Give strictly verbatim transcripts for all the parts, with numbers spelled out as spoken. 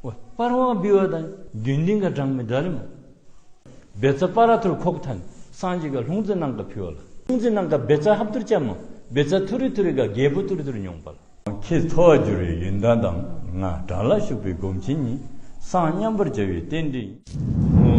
པར་བ་འབུལ་བ་དང་རྒྱུན་ལྡན་ག་གྲངས་མེད་ད་རེ་མ། བེ་ཙ་པ་ར་ཐུར་ཁོག་ཐན་སངས་རྒྱས་ག་ལྷུང་བཟེད་ནང་ག་ཕུལ་བ་ལ། ལྷུང་བཟེད་ནང་ག་བེ་ཙ་ཧབ་ཐུར་ཅ་མ། བེ་ཙ་ཐུ་རི་ཐུ་རི་ག་རྒྱལ་པོ་ཐུ་རི་ཐུ་རི་མྱོང་པ་ལ། ཁྱེད་འཚོ་བ་བསྒྱུར་བའི་ཡོན་ཏན་དང་། ང་བྲག་ལ་བཞུགས་པའི་སྒོམ་ཆེན་ཉིད། སངས་མཉམ་པར་བྱ་བའི་རྟེན་འབྲེལ་ཡིན།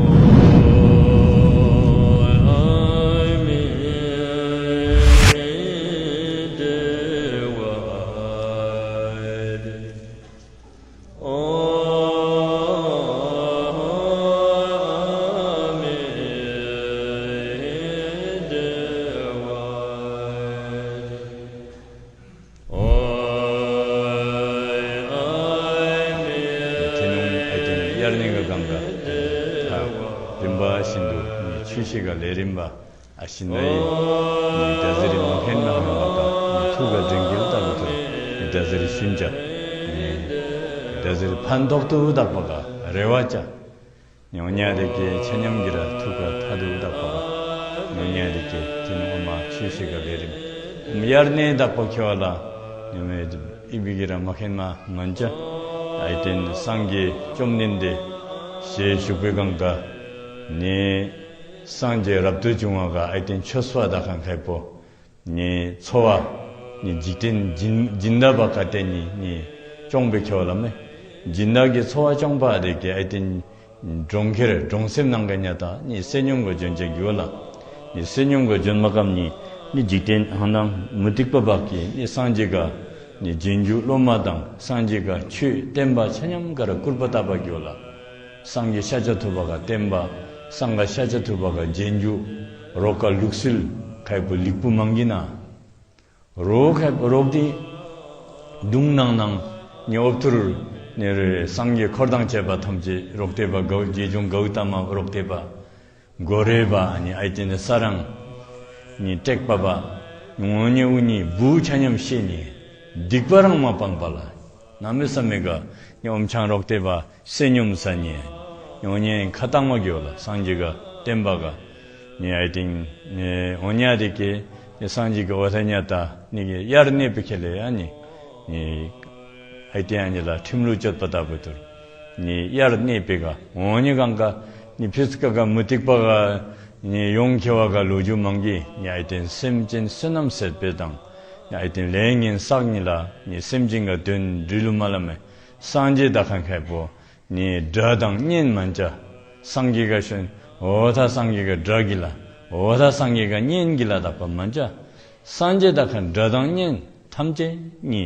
ཐེ་ནུང་ཨའི་ཏེན་དབྱར་གནས་ག་གང་ག་ད་རིམ་པ་བཞིན་དུ་ནི་ཆོས་བཤད་ག་ལས་རིམ་པ་ཨ་ཤིན་ནའི་ནི་ད་ཟེར་མ་ཕན་ན་ཧང་བ་ད་ནི་ཐུགས་ག་དྲན་སྐུལ་ལྟ་བུ་ཐུར་ནི་ད་ཟེར་ཤུན་ཅ་ནི་ད་ཟེར་ཕན་ཐོགས་ཏུ་དག་པ་ག་རེ་བ་ཅ། ཉོ་ཉ་རེ་ཀེ་ཆ་མཉམ་གི་ར་ཐུགས་ག་ཐ་དུ་དག་པ་ག་ཉོ་ཉ་རེ་ཀེ་ཐེ་ནུང་ཨོ་མ་ཆོས་བཤད་ག་ལས་རིམ་དབྱར་གནས་དག་པ་ཁེ་བ་ལ་ཉོ་མེ་ཨི་བི་གི་ར་མ་ཁེན་མ་མན་ཅ། ཨའི་ཏེན་སངས་རྒྱས་བཅོམ་ལྡན་འདས་ཞལ་བཞུགས་པའི་གང་ག་ནི་སངས་རྒྱས་རབ་ཏུ་བྱུང་བ་ག་ཨའི་ཏེན་ཆོས་སྤ་དག་ཁན་ཁའི་པོ། ནི་འཚོ་བ་ནི་འཇིག་རྟེན་སྦྱིན་སྦྱིན་བདག་པ་ག་ཏེ་ནི་ནི་སྐྱོང་པའི་ཁེ་བ་ལ་མེ། སྦྱིན་བདག་གི་འཚོ་བ་སྐྱོང་པ་དེ་གི་ཨའི་ཏེན་གྲོང་ཁྱེར་གྲོང་གསེབ་ནང་ག་ཉ་ད་ནི་བསོད་སྙོམས་ག་འབྱོན་ཅ་གི་བ་ལ། ནི་བསོད་སྙོམས་ག་འབྱོན་མ་ཀམ་ནི་ནི་འཇིག་རྟེན་ཧང་དང་མུ་སྟེགས་པ་བག་གི་ནི་སངས་རྒྱས་ག་ནི་རྗེས་འཇུག་སློབ་མ་དང་སངས་རྒྱས་ག་ཆོས་བསྟན་པ་ཆ་མཉམ་ག་ར་སྐུར་པ་བཏབ་པ་གི་བ་ལ། སངས་རྒྱས་ཤཱཀྱ་ཐུབ་པ་ག་བསྟན་པ་སངས་རྒྱས་ཤཱཀྱ་ཐུབ་པ་ག་རྗེས་འཇུག་རོགས་ག་ལུགས་སྲོལ་ཁའི་པོ་ལིག་པུ་མང་གི་ན། རོགས་ཁའི་པོ་རོགས་དེ་དུང་ནང་ནང་ནི་འོབ་ཐུར་ནི་རེ་སངས་རྒྱས་འཁོར་དང་བཅས་པ་ཐམས་ཅད་རོགས་ཏེ་བ་གའུ་རྗེ་བཙུན་གའུ་ཏ་མ་རོགས་ཏེ་བ་གོ་རེ་བ་ནི་ཨའི་ཏེན་ནི་ས་རང་ནི་ཏེག་པ་བ་ངོ་ཉེ་ཨུ་ནི་བུ་ཆ་མཉམ་ཤེས་ནི་སྡིག་པ་རང་མ་སྤང་པ་ལ་གནམ་མེད་ས་མེད་ག་ནི་ཨོམ་ཆང་རོགས་ཏེ་བ་བསོད་སྙོམས་ཟ་ནི་ཡོ་ཉེ་ཁ་བཏང་བ་གི་བ་ལ་སངས་རྒྱས་ག་བསྟན་པ་ག་ནི་ཨའི་ཏེན་ནི་འོ་ཉ་དེ་ཀེ་ནི་སངས་རྒྱས་ག་འོ་ཐ་ཉ་ད་ནི་གི་དབྱར་གནས་པའི་ཁེ་ལེ་ཨ་ནི་ནི་ཨའི་ཏེན་ཨ་ནི་ལ་ཁྲིམས་ལུགས་སྤྱོད་པ་ལྟ་བུ་ཐུར་ནི་དབྱར་གནས་པའི་ག་འོ་ཉ་གང་ག་ནི་ཕིས་ཀ་ག་མུ་སྟེགས་པ་ག་ནི་ཡོང་ཁེ་བ་ག་ལོ་རྒྱུས་མང་གི་ནི་ཨའི་ཏེན་སེམས་ཅན་བསོད་ནམས་ཟད་པའི་དང་ནི་ཨའི་ཏེན་ལས་ངན་བསགས་ནི་ལ་ནི་སེམས་ཅན་ག་དོན་འདྲི་ལུ་མ་ལ་མེ། སངས་རྒྱས་དག་ཁན་ཁའི་པོ་ནི་དགྲ་དང་གཉེན་མན་ཅ། སངས་རྒྱས་ག་ཤོན་འོ་ཐ་སངས་རྒྱས་ག་དགྲ་གི་ལ་འོ་ཐ་སངས་རྒྱས་ག་གཉེན་གི་ལ་དག་པ་མན་ཅ། སངས་རྒྱས་དག་ཁན་དགྲ་དང་གཉེན་ཐམས་ཅད་ནི་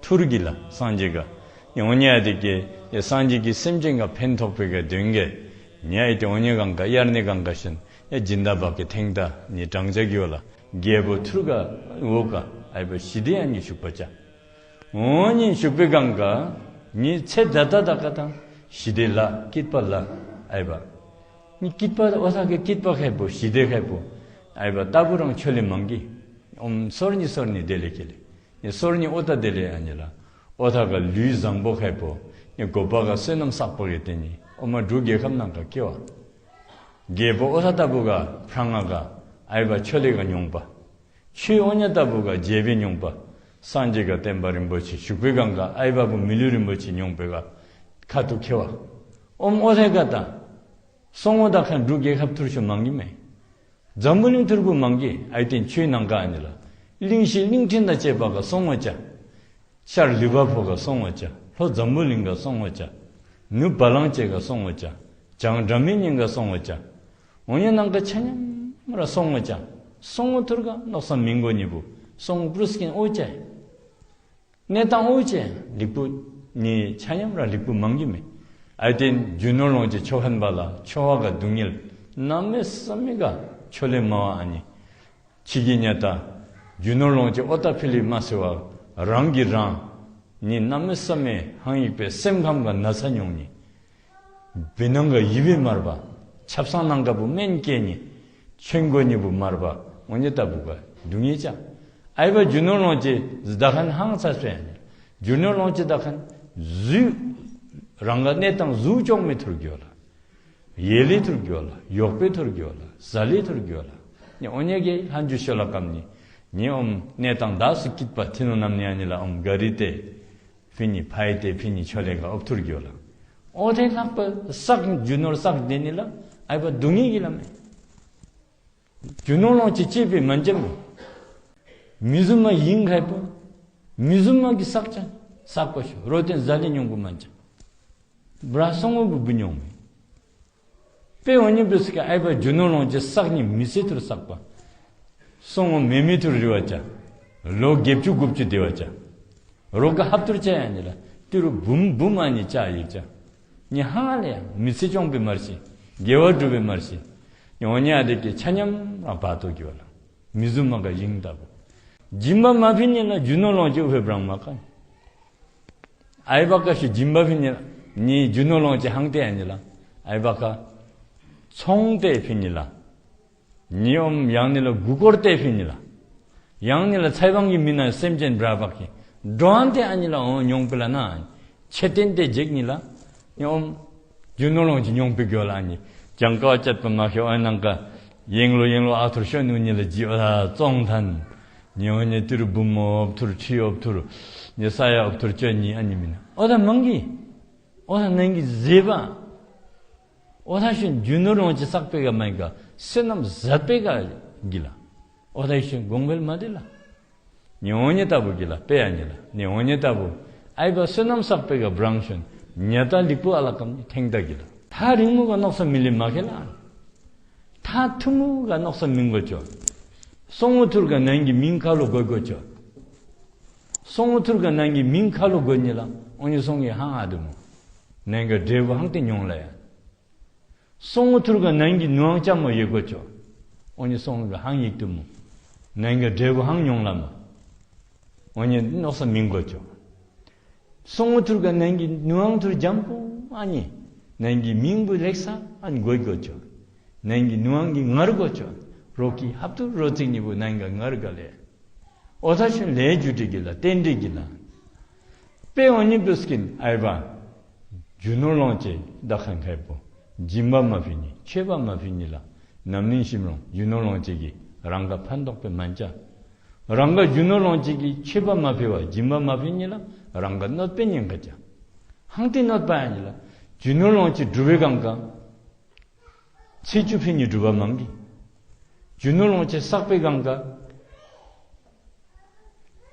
ཐུར་གི་ལ་སངས་རྒྱས་ག་ནི་འོ་ཉ་དེ་ཀེ་ཡ་སངས་རྒྱས་ཀྱི་སེམས་ཅན་ག་ཕན་ཐོགས་པའི་ག་དོན་གེ་ནི་ཨའི་ཏེན་འོ་ཉ་གང་ག་དབྱར་གནས་གང་ག་ཤོན་ཡ་སྦྱིན་བདག་བག་གི་ཐེང་ད་ནི་དྲང་ཅ་གི་བ་ལ་རྒྱལ་པོ་ཐུར་ག་འོ་ག་ཨའི་བ་ཞི་བདེ་ཨ་ནི་ཞུགས་པ་ཅ། འོ་ནི་ཞུགས་པའི་གང་ག་ནི་ཚེ་ད་ད་ད་ག་དང་ཞི་བདེ་ལ་སྐྱིད་པ་ལ་ཨའི་བ། ནི་སྐྱིད་པ་འོ་ཐ་གི་སྐྱིད་པ་ཁའི་པོ་ཞི་བདེ་ཁའི་པོ་ཨའི་བ་ལྟ་བུ་རང་ཆོ་ལེ་མང་གི། ཨོམ་སོར་ནི་སོར་ནི་དེ་ལེ་ཁེ་ལེ་ནི་སོར་ནི་འོ་ཐ་དེ་ལེ་ཨ་ནི་ལ་འོ་ཐ་ག་ལུས་བཟང་པོ་ཁའི་པོ་ནི་གོ་པ་ག་བསོད་ནམས་བསགས་པ་གི་དེ་ནི་ཨོ་མ་འབྲུག་རྒྱལ་ཁབ་ནང་ག་སྐྱེ་བ། རྒྱལ་པོ་འོ་ཐ་ལྟ་བུ་ག་ཕྲང་ང་ག་ཨའི་བ་ཆོ་ལེ་ག་མྱོང་པ། ཆོས་འོ་ཉ་ལྟ་བུ་ག་རྒྱལ་པོའི་མྱོང་པ། སངས་རྒྱས་ག་བསྟན་པ་རིན་པོ་ཆེ་ཞུགས་པའི་གང་ག་ཨའི་བ་བུ་མི་ལུས་རིན་པོ་ཆེ་མྱོང་པའི་ག་ཁ་ཐུག་ཁེ་བ། ཨོམ་འོ་ཐའི་ག་ད་སོང་འོ་ད་ཁན་འབྲུག་རྒྱལ་ཁབ་ཐུར་ཤོ་མང་གི་མེ། འཛམ་བུ་གླིང་ཐུར་བུ་མང་གི་ཨའི་ཏེན་ཆོས་ནང་ག་ཨ་ནི་ལ་གླིང་བཞི་གླིང་ཕྲན་དང་བཅས་པ་ག་སོང་འོ་ཅ། ཤར་ལུས་འཕགས་པོ་ག་སོང་འོ་ཅ། ལྷོ་འཛམ་བུ་གླིང་ག་སོང་འོ་ཅ། ནུབ་བ་ལང་ཅེ་ག་སོང་འོ་ཅ། བྱང་སྒྲ་མི་སྙན་ག་སོང་འོ་ཅ། འོ་ཉ་ནང་ག་ཆ་མཉམ་ར་སོང་འོ་ཅ། སོང་འོ་ཐུར་ག་མནོ་བསམ་མི་དགོ་ནི་བུ་སོང་འོ་པུ་རུས་ཀིན་འོ་ཅ། གནས་སྟངས་འོ་ཅ་ལིག་པུ་ནི་ཆ་མཉམ་ར་ལིག་པུ་མང་གི་མེ། ཨའི་ཏེན་རྒྱུ་ནོར་ལོངས་སྤྱོད་ཆོ་ཧན་པ་ལ་ཆོ་བ་ག་སྡུག་བསྔལ་གནམ་མེད་ས་མེད་ག་ཆོ་ལེ་མ་བ་ཨ་ནི། ཕྱི་གི་ཉ་ད་རྒྱུ་ནོར་ལོངས་སྤྱོད་འོ་ཐ་ཕི་ལི་མ་སེ་བ་རང་གི་རང་ནི་གནམ་མེད་ས་མེད་ཧང་ཡིག་པའི་སེམས་ཁམས་ག་ན་ཚ་མྱོང་ནི། བི་ནང་ག་ཡི་བི་མར་བ། ཆབ་གསང་ནང་ག་བུ་མེན་སྐྱེ་ནི། ཆོན་གོ་ནི་བུ་མར་བ། འོ་ཉ་ལྟ་བུ་ག་སྡུག་བསྔལ་ཅ། ཨའི་བ་རྒྱུ་ནོར་ལོངས་སྤྱོད་ཟི་ད་ཁན་ཧང་ཚ་སོ་ཡ་ནི། རྒྱུ་ནོར་ལོངས་སྤྱོད་ད་ཁན་ཟུ་རང་ག་གནས་སྟངས་ཟུ་ཅོག་མེ་ཐུར་གི་བ་ལ། ཡེ་ལེ་ཐུར་གི་བ་ལ། ཡོག་པེ་ཐུར་གི་བ་ལ། ཟ་ལེ་ཐུར་གི་བ་ལ། ནི་འོ་ཉ་གེ་ལྷན་ཇུ་ཤོ་ལ་ཀམ་ནི། ནི་ཨོམ་གནས་སྟངས་ད་སུ་སྐྱིད་པ་ཐི་ནུ་ནམ་ནི་ཨ་ནི་ལ་ཨོམ་ག་རི་ཏེ། ཕི་ནི་ཕའི་ཏེ་ཕི་ནི་ཆོ་ལེ་ག་ཨོབ་ཐུར་གི་བ་ལ། ཨོ་ཐེ་ལྷག་པ་བསགས་རྒྱུ་ནོར་བསགས་དེ་ནི་ལ་ཨའི་བ་སྡུག་བསྔལ་གྱི་ལམ་མས། རྒྱུ་ནོར་ལོངས་སྤྱོད་ཅེས་པའི་མན་ཅ་མེ། མི་བཟུམ་མ་ཡིན་ཁའི་བུ། མི་བཟུམ་མ་གི་བསགས་ཅ། བསགས་པ་ཤོ་རོ་ཏེན་ཟ་ལེ་མྱོང་བུ་མན་ཅ། བྲ་སོང་ངོ་བུ་བུ་མྱོང་མེ། དཔེ་འོ་ནི་བུ་སི་ཀ་ཨའི་བ་རྒྱུ་ནོར་ལོངས་སྤྱོད་བསགས་ནི་མི་ཚེ་ཐུར་བསགས་པ། སོང་ངོ་མེ་མེ་ཐུར་རི་བ་ཅ། ལོ་བརྒྱད་ཅུ་དགུ་བཅུ་དེ་བ་ཅ། རོག་ག་ཧབ་ཐུར་ཅ་ཡ་ནི་ལ་ཏི་རུ་བུམ་བུམ་ཨ་ནི་ཅ་ཡིག་ཅ། ནི་ཧང་ལེ་ཡ་མི་ཚེ་སྐྱོང་པའི་མར་ཤི། དགེ་བ་སྒྲུབ་པའི་མར་ཤི། ནི་འོ་ནི་ཨ་དེ་ཀེ་ཆ་མཉམ་རང་བ་ཏོ་གི་བ་ལ། མི་བཟུམ་མ་ག་ཡིན་ལྟ་བུ། སྦྱིན་པ་མ་ཕི་ནི་ལ་རྒྱུ་ནོར་ལོངས་སྤྱོད་ཨུ་ཕེ་བྲང་མ་ཀ་ནི། ཨའི་བ་ཀ་ཤུ་སྦྱིན་པ་ཕི་ནི་ལ་ནི་རྒྱུ་ནོར་ལོངས་སྤྱོད་ཧང་ཏེ་ཨ་ནི་ལ། ཨའི་བ་ཀ་ཚོང་ཏེ་ཕི་ནི་ལ། ནི་ཨོམ་ཡང་ནི་ལ་གུ་སྐོར་ཏེ་ཕི་ནི་ལ། ཡང་ནི་ལ་ཚའི་བང་གི་མི་ན་སེམས་ཅན་བྲ་བག་གི་འགྲོ་ཨན་ཏེ་ཨ་ནི་ལ་འོ་མྱོང་པི་ལ་ན། ཆེ་ཏེན་ཏེ་འཇེག་ནི་ལ། ནི་ཨོམ་རྒྱུ་ནོར་ལོངས་སྤྱོད་མྱོང་པི་གོ་ལ་ཨ་ནི། ཅང་ཀ་བ་ཅད་པ་མ་ཁེ་ཨོ་ནང་ཀ་ཡེང་ལོ་ཡེང་ལོ་ཨ་ཐུར་ཤོ་ནུ་ནི་ལ་ཇི་ཨོ་ལ་ཙོང་ཐན། ནི་འོ་ནི་ཏི་རུ་བུ་མོ་ཨོབ་ཐུར་ཁྲི་ཨོབ་ཐུར། ནི་ས་ཡ་ཨོབ་ཐུར་ཅོ་ནི་ཨ་ནི་མི་ན་ཨོ་ད་མང་གི། ཨོ་ད་ནང་གི་ཟེ་བ། ཨོ་ཐ་ཤུན་རྒྱུ་ནོར་ལོངས་སྤྱོད་བསགས་པེ་ག་མན་ག་བསོད་ནམས་ཟད་པེ་ག་གི་ལ། ཨོ་ཐ་ཤུན་གོང་འཕེལ་མ་དེ་ལ། ནི་འོ་ནི་ལྟ་བུ་གི་ལ་པེ་ཡ་ནི་ལ། ནི་འོ་ནི་ལྟ་བུ་ཨའི་བ་བསོད་ནམས་བསགས་པེ་ག་བྲང་ཤུན་ཉ་ཏ་ལིག་པུ་ཨ་ལ་ཀམ་ནི་ཐེང་ཏ་གི་ལ། ཐ་རིང་མོ་ག་ནོག་ས་མི་ལི་མ་ཁེ་ལ། ཐ་ཐུ་མོ་ག་ནོག་ས་མི་གོ་ཅོ། སོང་ངོ་ཐུར་ག་ནང་གི་མིང་ཁ་ལོ་གོ་གོ་ཅོ། སོང་ངོ་ཐུར་ག་ནང་གི་མིང་ཁ་ལོ་གོ་ནི་ལ་ཨོ་ནི་སོང་གི་ཧང་ཨ་དུ་མོ། ནང་ག་འབྲས་བུ་ཧང་ཏེ་ཉོང་ལ་ཡ། སོང་ངོ་ཐུར་ག་ནང་གི་ནུའང་ཅ་མོ་ཡེ་གོ་ཅོ། ཨོ་ནི་སོང་ག་ཧང་ཡིག་དུ་མོ། ནང་ག་འབྲས་བུ་ཧང་ཉོང་ལ་མ། ཨོ་ནི་ནོག་ས་མིང་གོ་ཅོ། སོང་ངོ་ཐུར་ག་ནང་གི་ནུའང་ཐུར་འཇམ་པོ་ཨ་ནི། ནང་གི་མིང་བུ་ལེགས་ས་ཨ་ནི་གོ་གོ་ཅོ། ནང་གི་ནུའང་གི་ངར་གོ་ཅོ། རོག་གི་ཧབ་ཏུ་རོ་ཚིག་ནི་བུ་ནང་ག་ངར་ག་ལེ། ཨོ་ཐ་ཤུན་ལེ་རྒྱུ་འབྲས་གི་ལ་རྟེན་འབྲེལ་གི་ལ། པེ་འོ་ནི་བུ་སི་ཀིན་ཨའི་བ། རྒྱུ་ནོར་ལོངས་སྤྱོད་དག་ཁན་ཁའི་བུ། སྦྱིན་པ་མ་ཕི་ནི་མཆོད་པ་མ་ཕི་ནི་ལ། ནམ་ནིང་ཤིམ་རུང་རྒྱུ་ནོར་ལོངས་སྤྱོད་གི་རང་ག་ཕན་ཐོགས་པེ་མན་ཅ། རང་ག་རྒྱུ་ནོར་ལོངས་སྤྱོད་གི་མཆོད་པ་མ་ཕི་བ་སྦྱིན་པ་མ་ཕི་ནི་ལ་རང་ག་གནོད་པེ་ཉེན་ཁ་ཅ། ཧང་ཏེ་གནོད་པ་ཡ་ནི་ལ། རྒྱུ་ནོར་ལོངས་སྤྱོད་སྒྲུབ་པེ་གང་ག་ཚེས་བཅུ་ཕི་ནི་སྒྲུབ་པ་མང་གི། རྒྱུ་ནོར་ལོངས་སྤྱོད་བསགས་པེ་གང་ག་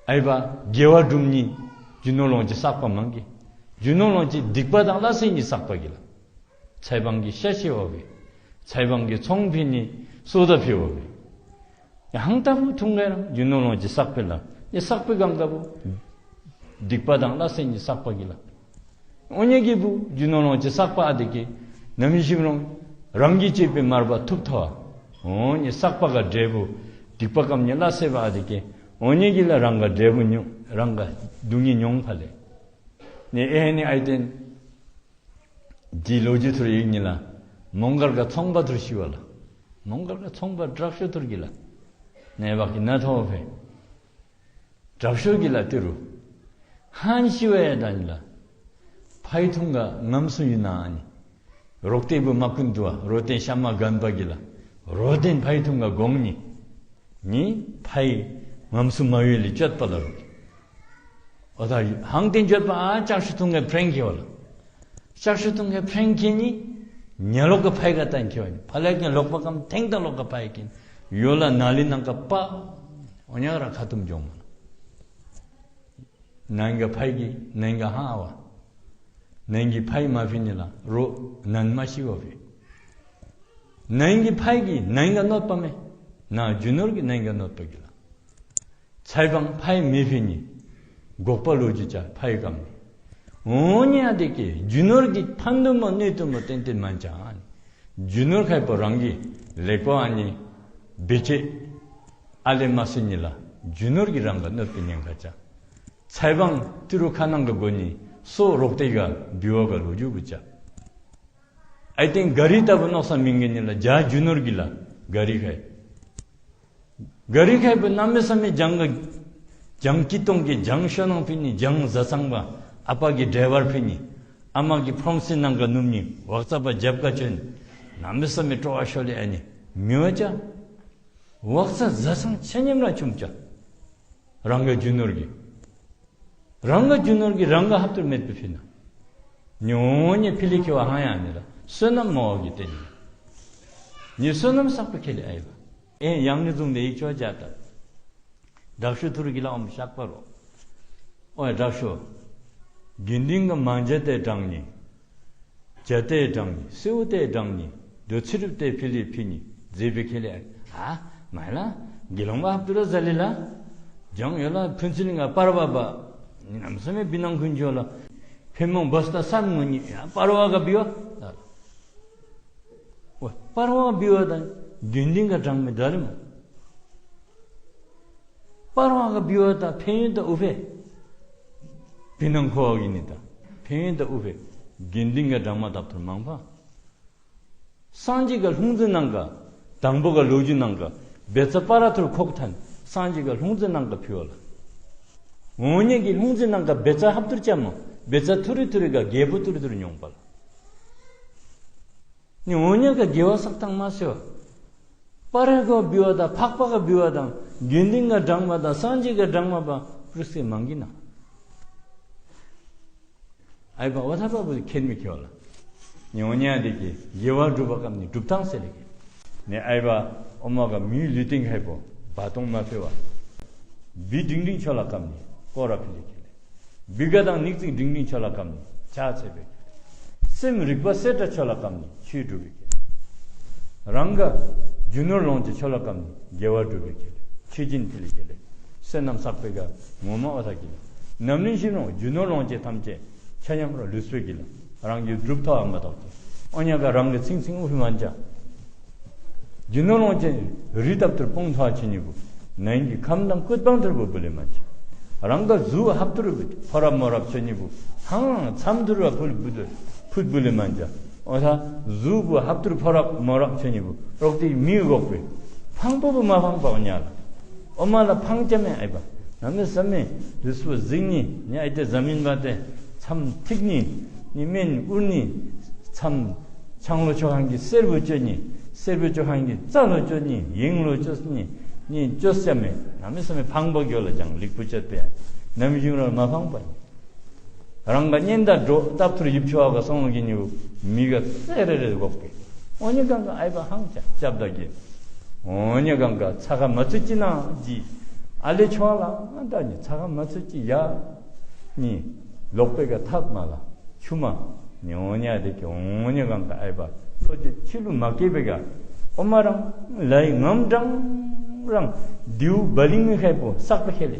ཨའི་བ་དགེ་བ་སྒྲུབ་ནི་རྒྱུ་ནོར་ལོངས་སྤྱོད་བསགས་པ་མང་གི། རྒྱུ་ནོར་ལོངས་སྤྱོད་སྡིག་པ་དང་ལ་སེ་ནི་བསགས་པ་གི་ལ། ཚའི་བང་གི་ཤ་ཤེ་བ་བེ། ཚའི་བང་གི་ཚོང་ཕི་ནི་སོ་ད་ཕི་བ་བེ། ཡ་ཧང་ལྟ་བུ་ཐུང་ག་རང་རྒྱུ་ནོར་ལོངས་སྤྱོད་བསགས་པེ་ལ། ཡ་བསགས་པེ་གང་ལྟ་བུ། སྡིག་པ་དང་ལ་སེ་ནི་བསགས་པ་གི་ལ། འོ་ནི་གི་བུ་རྒྱུ་ནོར་ལོངས་སྤྱོད་བསགས་པ་ཨ་དེ་ཀེ་ནམ་ཤིམ་རུང་རང་གིས་བཅད་པའི་མར་པ་ཐུབ་ཐོ། འོ་ནི་བསགས་པ་ག་འབྲས་བུ་སྡིག་པ་གམ་ནི་ལ་སེ་བ་ཨ་དེ་ཀེ། འོ་ནི་གི་ལ་རང་ག་འབྲས་བུ་མྱོང་རང་ག་སྡུག་བསྔལ་མྱོང་ཕ་ལེ། ནི་ཨེ་ནི་ཨའི་ཏེན། འདི་ལོ་རྒྱུས་ཐུར་ཡིག་ནི་ལ། མོང་སྒར་ག་ཚོང་པ་ཐུར་ཤི་བ་ལ། མོང་སྒར་ག་ཚོང་པ་དྲག་ཤོས་ཐུར་གི་ལ། ནེ་བག་གི་ན་ཐོ་ཕེ། དྲག་ཤོས་གི་ལ་ཏི་རུ། ཧན་ཤི་བ་ཡ་དང་ལ། ཕའི་ཐུང་ག་ངམ་སུ་ཡུ་ན་ཨ་ནི། རོག་ཏེ་བུ་མ་ཀུན་ཏུ་བ་རོ་ཏེན་ཤ་མ་གན་པ་གི་ལ། རོ་ཏེན་ཕའི་ཐུང་ག་གོང་ནི། ནི་ཕའི་ངམ་སུ་མ་ཡུ་ལི་ཅོད་པ་ལ་རོ། ཨོ་ད་ཧང་ཏེན་ཅོད་པ་ཨ་ལྕགས་ཤུ་ཐུང་ག་ཕྲེང་ཁེ་བ་ལ། ལྕགས་ཤུ་ཐུང་ག་ཕྲེང་ཁེ་ནི། ཉ་ལོག་ག་ཕའི་ག་ཏན་ཁེ་བ་ནི། ཕ་ལེ་ཀེན་ལོག་པ་གམ་ཐེང་ད་ལོག་ག་ཕའི་ཀེན། ཡོ་ལ་ན་ལི་ནང་ག་པ། ཨོ་ཉ་ར་ཁ་ཐུམ་ཇོང་མ་ན། ནང་ག་ཕའི་གི་ནང་ག་ཧ་བ། ནང་གི་ཕའི་མ་ཕི་ནི་ལ་རོ་ནན་མ་ཤི་བ་བེ། ནང་གི་ཕའི་གི་ནང་ག་གནོད་པ་མེ། ན་རྒྱུ་ནོར་གི་ནང་ག་གནོད་པ་གི་ལ། ཚའི་བང་ཕའི་མེ་ཕི་ནི། འགོག་པ་ལོ་རྒྱུས་ཅ་ཕའི་གམ་ནི། འོ་ནི་ཨ་དེ་ཀེ་རྒྱུ་ནོར་གི་ཕན་དུ་མོ་གནོད་དུ་མོ་ཏན་ཏན་མན་ཅ་ཨ་ནི། རྒྱུ་ནོར་ཁའི་པོ་རང་གི་ལེགས་པོ་ཨ་ནི་བེ་ཅེ་ཨ་ལེ་མ་སུ་ནི་ལ་རྒྱུ་ནོར་གི་རང་ག་གནོད་པེ་ཉེན་ཁ་ཅ། ཚའི་བང་ཏི་རུ་ཁ་ནང་ག་གོ་ནི་སོ་རོག་ཏེ་ག་བི་བ་ག་ལོ་རྒྱུས་བུ་ཅ། ཨའི་ཏེན་ག་རི་ལྟ་བུ་ནོག་ས་མིང་གི་ནི་ལ་ཇ་རྒྱུ་ནོར་གི་ལ་ག་རི་ཁའི། ག་རི་ཁའི་བུ་གནམ་མེད་ས་མེད་ཇང་ག་ཇང་ཀི་ཏོང་གི་ཇང་ཤོ་ནང་ཕི་ནི་ཇང་ཟ་ཚང་བ་ཨ་པ་གི་ཌ་རའི་བར་ཕི་ནི་ཨ་མ་གི་ཕྲོམ་སི་ནང་ག་ནུམ་ནི་ཝག་ཙ་པ་ཇབ་ག་ཅོན་གནམ་མེད་ས་མེད་སྤྲོ་བ་ཤོ་ལེ་ཨ་ནི་མི་བ་ཅ། ཝག་ཙ་ཟ་ཚང་ཆ་མཉམ་ར་ཆུམ་ཅ། རང་ག་རྒྱུ་ནོར་གི། རང་ག་རྒྱུ་ནོར་གི་རང་ག་ཧབ་ཏུར་མེད་པེ་ཕི་ན། ཉོ་ཉེ་ཕི་ལི་ཁེ་བ་ཧང་ཡང་ནི་ལ་བསོད་ནམས་མོ་གི་ཏེ་ནི། ནི་བསོད་ནམས་བསགས་པ་ཁེ་ལེ་ཨའི་བ། ཨེ་ཡང་ནི་བཟུང་སྟེ་ཡིག་ཆོག་བྱ་ད། དྲག་ཤོས་ཐུར་གི་ལ་ཨོམ་ཤག་པ་རོ། ཨོ་ཡ་དྲག་ཤོས། དགེ་འདུན་ག་མང་ཇ་ཏེ་དྲང་ནི། ཇ་ཏེ་དྲང་ནི། སེའུ་ཏེ་དྲང་ནི། དོ་ཚི་རུབ་ཏེ་ཕི་ལི་ཕི་ནི། ཛེ་བེ་ཁེ་ལེ་ཨ། མ་ལ། དགེ་སློང་བ་ཧབ་ཏུ་ར་ཟ་ལེ་ལ། ཇང་ཡོ་ལ་ཕུན་ཚུན་ལ་ང་པར་བ་བ། ནི་ནམ་ས་མེ་བི་ནང་ཁུན་ཆོ་ལ། ཕེ་མོང་བས་ཏ་སམ་ངོ་ནི་ཡ་པར་བ་ག་བི་བ། ད། ཨོ་པར་བ་བི་བ་དང་དགེ་འདུན་ག་དྲང་མི་འདྲ་ལེ་མོ། པར་བ་ག་བི་བ་དང་ཕན་ཡོན་དང་ཨུ་ཕེ། བི་ནང་ཁོ་བ་གི་ནི་དང་ཕན་ཡོན་དང་ཨུ་ཕེ། དགེ་འདུན་ག་དྲང་མ་དབ་ཐུར་མང་པ། སངས་རྒྱས་ག་ལྷུང་བཟེད་ནང་ག། དང་པོ་ག་ལོ་རྒྱུས་ནང་ག། བེ་ཙ་པ་ར་ཐུར་ཁོག་ཐན། སངས་རྒྱས་ག་ལྷུང་བཟེད་ནང་ག་ཕི་བ་ལ། འོ་ཉེ་གི་ལྷུང་བཟེད་ནང་ག་བེ་ཙ་ཧབ་ཐུར་ཅ་མོ། བེ་ཙ་ཐུར་རི་ཐུར་རི་ག་རྒྱལ་པོ་ཐུར་རི་ཐུར་རི་ཉོང་པ་ལ། ནི་འོ་ཉེ་ག་དགེ་བ་བསགས་ཐངས་མ་སེ་བ། པར་ག་བི་བ་དང་ཕག་པ་ག་བི་བ་དང་དགེ་འདུན་ག་དྲང་མ་དང་སངས་རྒྱས་ག་དྲང་མ་བ་པུ་རུ་སེ་མང་གི་ན། ཨའི་བ་འོ་ཐ་བ་བུ་ཁེན་མི་ཁེ་བ་ལ། ཉོ་ཉ་དེ་གི་དགེ་བ་སྒྲུབ་པ་ཀམ་ནི་སྒྲུབ་ཐངས་སེ་ལེ་གི། ནི་ཨའི་བ་ཨོ་མ་ག་མིའི་ལུས་རྟེན་ཁའི་པོ་བ་སྟོང་མ་ཕེ་བ། བི་འབྲིང་འབྲིང་ཆོ་ལ་ཀམ་ནི་ཀོ་ར་ཕི་ལེ་གི་ལེ། བི་ག་དང་ནིག་ཙིང་འབྲིང་འབྲིང་ཆོ་ལ་ཀམ་ནི་ཆ་ཚེ་བེ་གི་ལེ། སེམས་རིག་པ་སེ་ཏྲ་ཆོ་ལ་ཀམ་ནི་ཆོས་སྒྲུབ་བེ་གི་ལེ། རང་ག་རྒྱུ་ནོར་ལོངས་སྤྱོད་ཆོ་ལ་ཀམ་ནི་དགེ་བ་སྒྲུབ་བེ་གི་ལེ། ཆོས་སྦྱིན་ཕི་ལེ་གི་ལེ། བསོད་ནམས་བསགས་པེ་ག་ངོ་མ་འོ་ཐ་གི་ལེ། ནམ་ནི་ཤི་ནོ་རྒྱུ་ནོར་ལོངས་སྤྱོད་ཐམས་ཅད་ཆ་མཉམ་ར་ལུས་པེ་གི་ལེ། རང་གི་སྒྲུབ་ཐོ་ཨ་མ་ཐོག་གི་ཨོ་ཉ་ག་རང་གི་ཚིང་ཚིང་ཨུ་ཕི་མན་ཅ། རྒྱུ་ནོར་ལོངས་སྤྱོད་རི་ཏབ་ཐུར་སྤུངས་ཐོ་ཨ་ཆེ་ཉི་བུ། ནན་གི་ཁམས་དང་སྐུད་པང་ཐུར་བུ་བུ་ལེ་མན་ཅ། རང་ག་གཟུགས་ཧབ་ཐུར་བུ་ཕོ་རབ་མོ་རབ་ཆེ་ཉི་བུ། ཧང་མཚམས་ཐུར་བ་ཕུལ་བུ་ཐུར་ཕུད་བུ་ལེ་མན་ཅ། འོ་ཐ་གཟུགས་བུ་ཧབ་ཐུར་ཕོ་རབ་མོ་རབ་ཆེ་ཉི་བུ་རོག་ཏི་མི་འགོག་པེ། ཕང་པོ་བུ་མ་ཕང་པ་འོ་ཉ་ལ། ཨོ་མ་ལ་ཕང་ཅ་མེ་ཨའི་བ། ནམ་མེ་ས་མེ་དུས་པོ་གཟིགས་ནི་ནི་ཨའི་ཏེ་ཟ་མིན་བ་ཏེ་མཚམས་ཐིག་ནི་ནི་མེན་ཨུར་ནི་མཚམས་ཆང་ལོ་ཆོ་ཁང་གི་སེར་བུ་ཅོ་ནི་སེར་བུ་ཆོ་ཁང་གི་རྩ་ལོ་ཅོ་ནི་ཡིང་ལོ་ཅོ་ནི་ནི་ཅོ་ས་མེ། ནམ་མེ་ས་མེ་ཕང་པོ་གྱོ་ལ་ཅང་ལིག་པུ་ཅོ་པེ་ནམ་ཞིང་ར་མ་ཕང་པ། རང་ག་གཉེན་དང་འགྲོ་སྟབས་ཐུར་ཡིབ་ཆོག་ག་སོང་གི་ཉིའུ་མི་ག་སེ་རེ་རེ་འགོག་པེ། འོ་ཉེ་གང་ག་ཨའི་བ་ཧང་ཅ་ཅབ་ད་གི། འོ་ཉེ་གང་ག་ཚ་ག་མ་ཚུད་ཅི་ན་ཇི། ཨ་ལེ་ཆོ་ལ་ད་ནི་ཚ་ག་མ་ཚུད་ཅི་ཡ། ནི་ལོག་པེ་ག་ཐག་མ་ལ་ཆུ་མ། ནི་འོ་ཉེ་དེ་གི་འོ་ཉེ་གང་ག་ཨའི་བ་ལོ་ཅི་ཆི་ལུ་མ་སྐྱེ་བེ་ག་ཨོ་མ་རང་ལའི་ངམ་གྲང་རང་དེའུ་བ་ལིང་མི་ཁའི་པོ་བསགས་པེ་ཁེ་ལེ།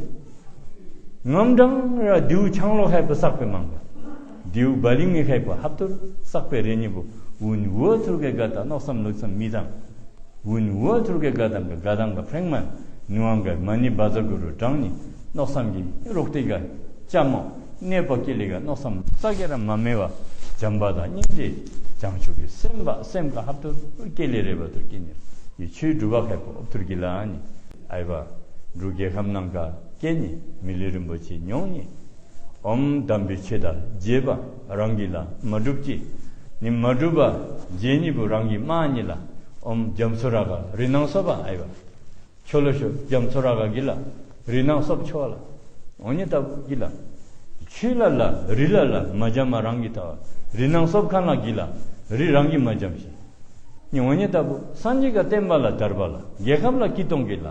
ངམ་གྲང་ར་དེའུ་ཆང་ལོ་ཁའི་པོ་བསགས་པེ་མང་པ། དེའུ་བ་ལིང་མི་ཁའི་པོ་ཧབ་ཐུར་བསགས་པེ་རེ་ཉི་བུ། འུན་འུ་ཐུར་གེ་ག་ད་མནོ་བསམ་ལུགས་བསམ་མི་དང་། འུན་འུ་ཐུར་གེ་ག་དང་ག་ག་དང་ག་ཕྲེང་མ་ནུ་ཝང་ག་མ་ནི་བ་ཛ་གུ་རུ་དྲང་ནི་མནོ་བསམ་གྱི་རོག་ཏི་ག་ཅ་མོ་གནས་པ་སྐྱེ་ལེ་ག་མནོ་བསམ་ས་གེ་ར་མ་མེ་བ་བྱམས་པ་དང་སྙིང་རྗེ་བྱང་ཆུབ་ཀྱི་སེམས་པ་སེམས་ག་ཧབ་ཐུར་སྐྱེ་ལེ་རེ་བ་ཐུར་སྐྱེ་ནི་ཡི་ཆོས་སྒྲུབ་པ་ཁའི་པོ་ཨོབ་ཐུར་གི་ལ་ནི། ཨའི་བ། འབྲུག་རྒྱལ་ཁམས་ནང་ག་སྐྱེ་ནི་མི་ལུས་རིན་པོ་ཆེ་མྱོང་ནི། ཨོམ་དམ་པའི་ཆོས་དང་མཇལ་བ་རང་གི་ལ་མ་འགྲུབ་ཅི། ནི་མ་འགྲུབ་པ་མཇལ་ནི་བུ་རང་གི་མ་ནི་ལ། ཨོམ་རྒྱ་མཚོ་ར་ག་རི་ནང་སོབ་པ་ཨའི་བ། ཆོ་ལོ་ཤོ་རྒྱ་མཚོ་ར་ག་གི་ལ་རི་ནང་སོབ་ཆོ་ལ། འོ་ཉེ་ལྟ་བུ་གི་ལ། ཆུ་ལ་ལ་རི་ལ་ལ་མ་འཇམ་མ་རང་གི་ལྟ་བ། རི་ནང་སོབ་ཁན་ལ་གི་ལ་རི་རང་གི་མ་འཇམ་ཤིང་། ཉི་འོ་ཉེ་ལྟ་བུ་སངས་རྒྱས་ག་བསྟན་པ་ལ་དར་བ་ལ་རྒྱལ་ཁམས་ལ་སྐྱིད་གཏོང་གི་ལ།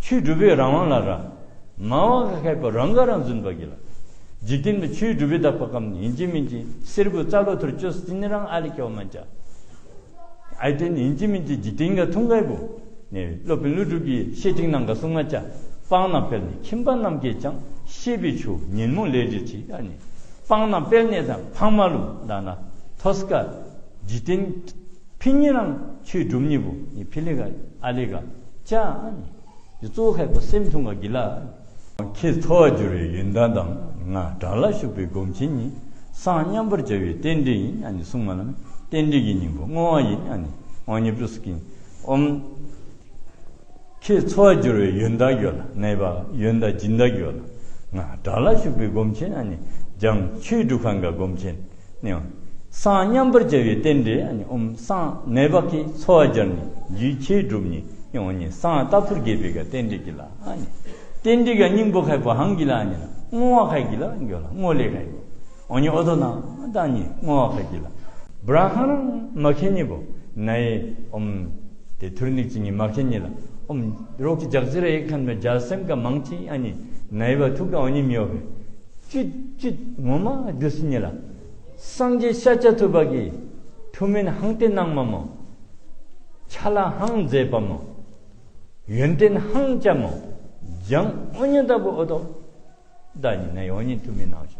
ཆོས་སྒྲུབ་པའི་རང་དབང་ལ་ར། མ་བ་ག་ཁའི་པོ་རང་ག་རང་རྫུན་པ་གི་ལ། འཇིག་རྟེན་པའི་ཆོས་སྒྲུབ་པའི་དག་པ་ཀམ་ནི་ཨིན་ཅི་མིན་ཅི་སེར་བུ་རྩ་ལོ་ཐུར་ཅོས་ཏེ་ནི་རང་ཨ་ལི་ཁེ་བ་མན་ཅ། ཨའི་ཏེན་ཨིན་ཅི་མིན་ཅི་འཇིག་རྟེན་ག་ཐུང་གའི་བུ། ནི་སློབ་དཔོན་ཀླུ་སྒྲུབ་ཀྱི་བཤེས་སྤྲིང་ནང་ག་གསུང་མ་ཅ། སྤང་ན་དཔལ་ནི་ཁྱིམ་པ་རྣམས་ཀྱིས་ཀྱང་། ཤེས་པའི་ཆུ་ཉིན་མོ་ལས་འབྲས་ཆེ། ཨ་ནི་སྤང་ན་དཔལ་ནི་དང་འཕང་མ་ལུ་ད་ན་ཐོས་ཀ་འཇིག་རྟེན་ཕི་ཉི་རང་ཆོས་སྒྲུབ་ཉི་བུ་ནི་ཕི་ལེ་ག་ཨ་ལེ་ག་ཅ། ཨ་ནི་གཙོ་བོ་ཁའི་པོ་སེམས་ཐུང་ག་གི་ལ། ཁྱེད་འཚོ་བར་འགྱུར་བའི་ཡོན་བདག་དང་། ང་བྲག་ལ་བཞུགས་པའི་སྒོམ་ཆེན་ནི། སངས་མཉམ་པར་བྱ་བའི་རྟེན་འབྲེལ་ཡིན། ཨ་ནི་གསུང་མ་ལ་མེ་རྟེན་འབྲེལ་གྱི་སྙིང་པོ་བསྔོ་བ་ཡིན། ཨ་ནི་འོ་ཉེ་པྲུ་སུ་ཀིན་ཨོམ། ཁྱེད་འཚོ་བར་འགྱུར་བའི་ཡོན་བདག་ཡོད་ལ། ནའི་བ་ཡོན་བདག་སྦྱིན་བདག་ཡོད་ལ། ང་བྲག་ལ་བཞུགས་པའི་སྒོམ་ཆེན། ཨ་ནི་བྱང་ཆོས་སྒྲུབ་ཁན་ག་སྒོམ་ཆེན། ནི་སངས་མཉམ་པར་བྱ་བའི་རྟེན་འབྲེལ། ཨ་ནི་ཨོམ་སངས་ནའི་བ་ཀི་འཚོ་བ་སྦྱར་ནི་རྒྱུའི་ཆོས་སྒྲུབ་ནི། ནི་འོ་ནི་སངས་རྟག་ཏུ་རྒྱས་པའི་ག་རྟེན་འབྲེལ་གི་ལ། ཨ་ནི་རྟེན་འབྲེལ་ག་སྙིང་པོ་ཁའི་པོ་ཧང་གི་ལ། ཨ་ནི་བསྔོ་བ་ཁའི་གི་ལ་གི་ལ་བསྔོ་ལེ་ཁའི་པོ། འོ་ནི་ཨོ་དོ་ན་ད་ནི་བསྔོ་བ་ཁ་གི་ལ་བྲ་ཧ་རང་མ་མཁྱེན་ནི་བོ་ནའི་ཨོམ་ཏེ་ཐུར་ནིག་ཅིག་ནི་མ་མཁྱེན་ནི་ལ་ཨོམ་རོག་གི་ཇག་ཟི་ར་ཡེག་ཁན་མེ་ཇ་སེམས་ཀ་མང་ཆེ་ཨ་ནི་ནའི་བ་ཐུག་ག་འོ་ནི་མི་ཡོ་བེ། ཅིག་ཅིག་ངོ་མ་རྒྱུ་སི་ནི་ལ་སངས་རྒྱས་ཤཱཀྱ་ཐུབ་པ་གི་ཐུགས་སྨོན་ཧང་ཏེ་གནང་མ་མོ། ཆ་ལ་ཧང་མཛད་པ་མོ། ཡོན་ཏན་ཧང་བཅའ་མོ། འཇང་འོ་ནི་ད་བུ་ཨོ་དོ་ད་ནི་ནའི་འོ་ནི་ཐུགས་སྨོན་གནང་ཤོ།